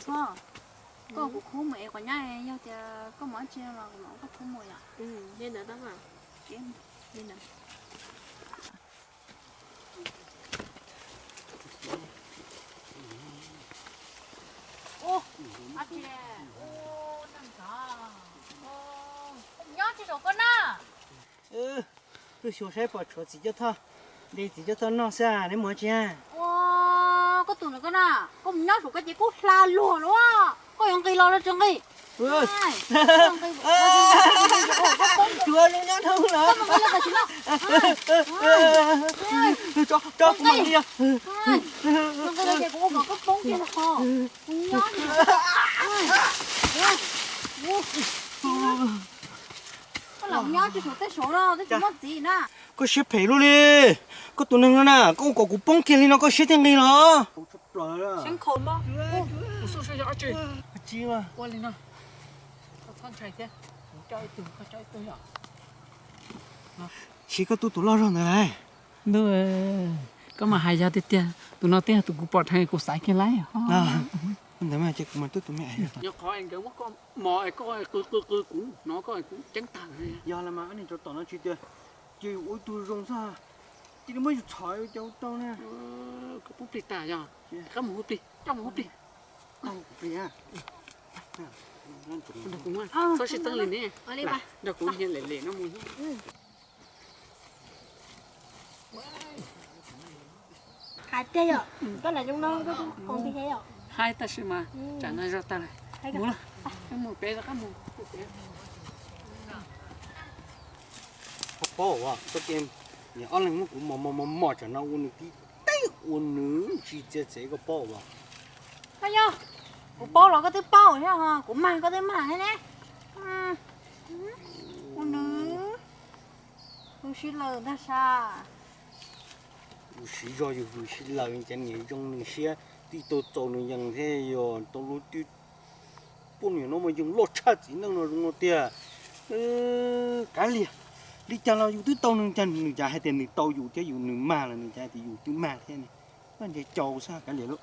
Koj, koj kuv khub mus es quav nyab, yog tias koj mus dab tsi los kuv mam ua koj khub mus yom. Li ntawd tab mas. Nyob tsis saum koj na. Wb xyuas saib pom tshuav txiv cuab thoj, de txiv cuab thoj noj xwb, neb mus tsis? Ua, koj tus ntawd koj na, koj mus nyob saum koj ces kuj hla luag lawm, koj yuav nqis los los tsis nqis. Tshuav zoo nyob dhau lawm. Tso, tso kuv mam nqis. Koj siab phem luaj li. Koj tus neeg no na, koj ua kom kuv poob kiag li no koj siab thiaj nqis los? Siab koj tub tus loj zog ntawd lauj. Ntuj, koj mas hais yog tiag tiag, tus no twb yog tus kuv pom dheev kuv xaiv kiag lauj. Ntawd mas ces kuv mas twb tus me nyob qhov nkawd muab koj mos es koj qw qw qw kuv hnov koj kuv ceeb tag. Yog los mas ob niag tsov tom no tsis tias, ces yus ua ib tug zoo xwb, cia li muab yus txhom cas ua tau na. Koj pub plig tas yog, qab mus hu plig, coj mus hu plig. Txhob sib txeeb li ne, nrog kuv nyias lem lem no mus. Hais tiag yom, koj lam zoo no koj kuj qau nti thiab yom. Hais tab sis mas tsam no zog tag lawm, mus lawm, mus pem qab mus. Koj paub as, koj cia niam ob leeg muab kuv mos mos mos mos tsam no ua nws tib teg ua nws tsis txiav txim koj paub as. Koj yog, kuv paub los koj twb paub thiab, kuv mag koj twb mag thiab ne. Ua nws, nws sib laws ntag sas. Yus siv zog yus hwm sib laws cas niam zoo nws siab, twb tau txaus nws yees thiab yog tau lub twb poj niam no mas yeej loj tshaj txiv neej no zoo no tiag. Kav liam, li cas los yus twb tau nws, cas nws cas hais tias nws tau yus thiab yus nws mag los nws cas hais tias yus twb mag thiab ne. Koj nce caus xwb kav liam lauj.